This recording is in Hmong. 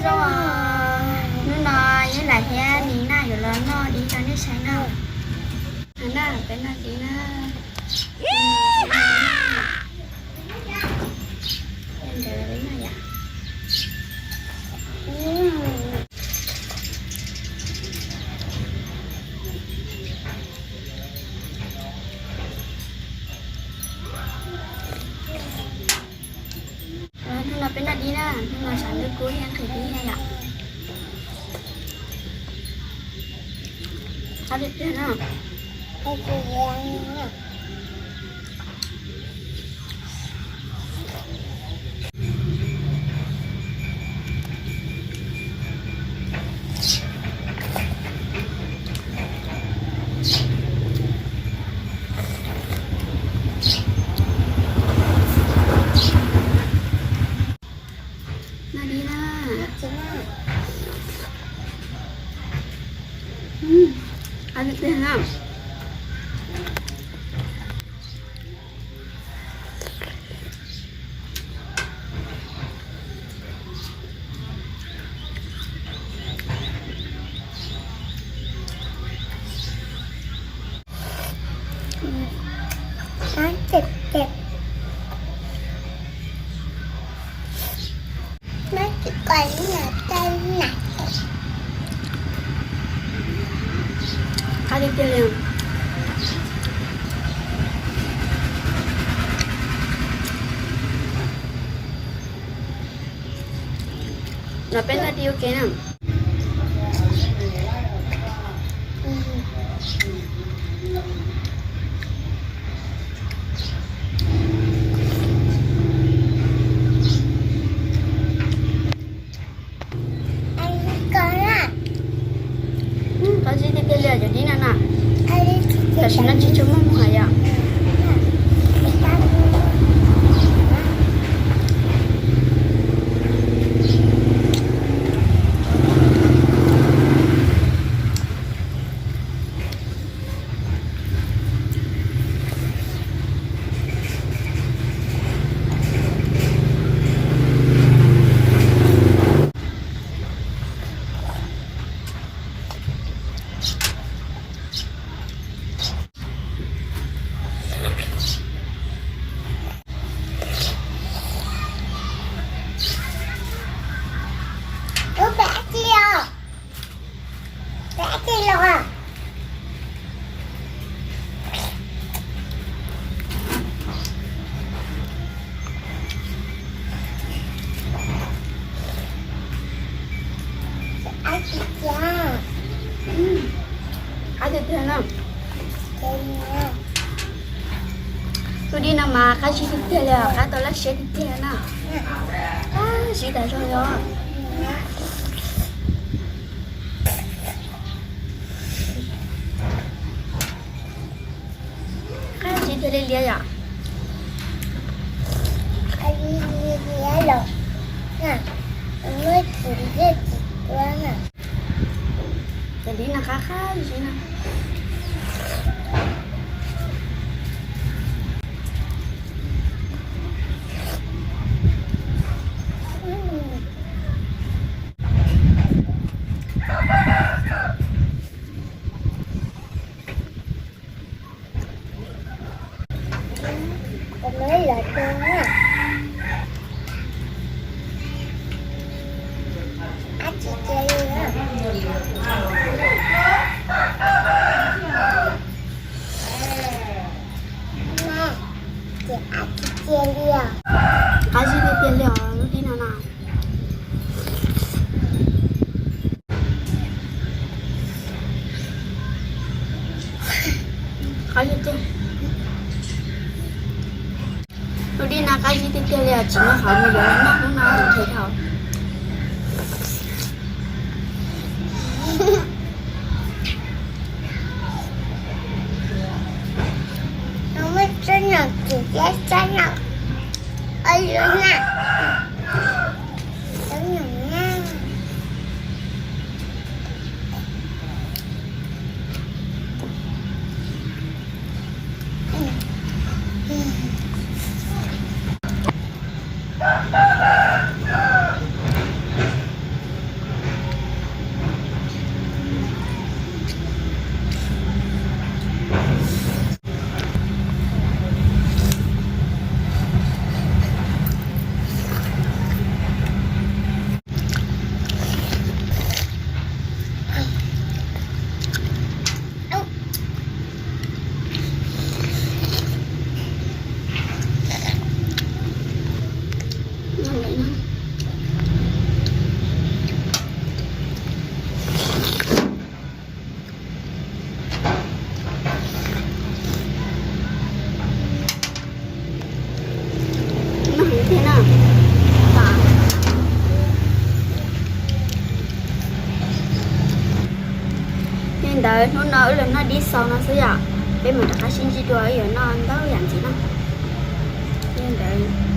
Zoo, hnub no Yeeb Lam thiab Nis Naj yuav los noj dib rau nej saib na. Hnub no peb noj dib na. Ntawd peb noj yom. Hnub no peb noj dib na, hnub no sab ntuj kub thiab nqhis dib thiab yom. Qab tiag tiag na. Noj dib na. Qab tiag tiag na. Qab tiag tiag li. Los peb noj dib ua ke na. Qab zib tiag tiag li cov dib no na. Tam sim no tsis tshua muaj muag yom. Qab tiag tiag na. Tus dib no mas qab zib tiag tiag li os, qab tau laj siab tiag tiag na. Qab zib tas zog li os. Qab zib tiag li liab yom. Cov dib no qab qab zib na. Qab zib tiag tiag li os lub dib no na. Qab zib tiag. Lub dib no qab zib tiag tiag li os, tsis muaj qhov mus yuav los noj hnub no nqhis dhau. Muaj tsob nom txim thiab tsob nom ua luaj na. Tsob nom na. Ntawd hnub no wb los noj dib xaus no xwb yom, peb mam rov qab sib ntsib dua, wb yuav noj ntau yam ntxiv no. Li ntawd